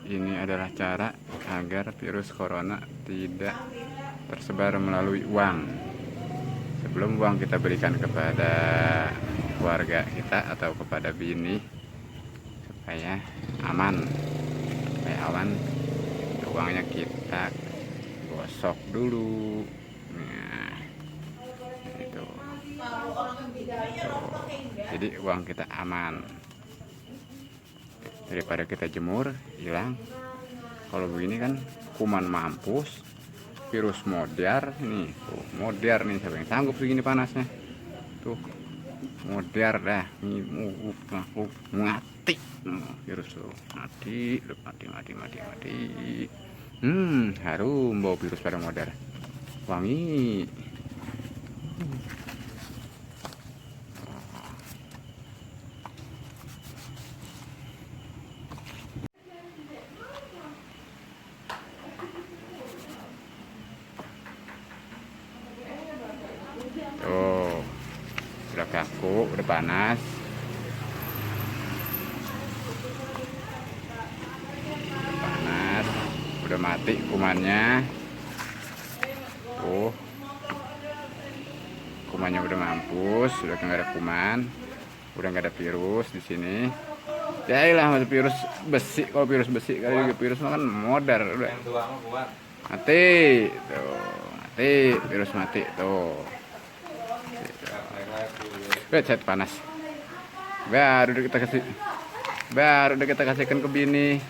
Ini adalah cara agar virus corona tidak tersebar melalui uang. Sebelum uang kita berikan kepada keluarga kita atau kepada bini, supaya aman, uangnya kita gosok dulu. Nah, itu. Tuh. Jadi uang kita aman daripada kita jemur hilang. Kalau begini kan kuman mampus, virus modar nih, tuh modar nih, siapa yang sanggup begini panasnya tuh, modar dah nih, mati virus tuh, mati. Harum bau virus pada modar, wangi. Tuh, udah kaku, udah panas. Udah mati kumannya. Tuh, kumannya udah mampus, udah nggak ada kuman, udah nggak ada virus di sini. Ya lah, masih virus besi. Kalau virus besi kali juga virus kan modar udah. Mati, tuh, mati, virus mati tuh. Set panas. Baru udah kita kasihkan ke bini.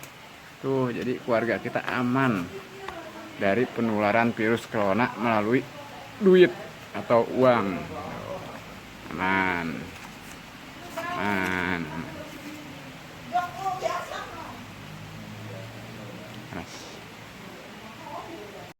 Tuh, jadi keluarga kita aman dari penularan virus corona melalui duit atau uang. Aman. Aman.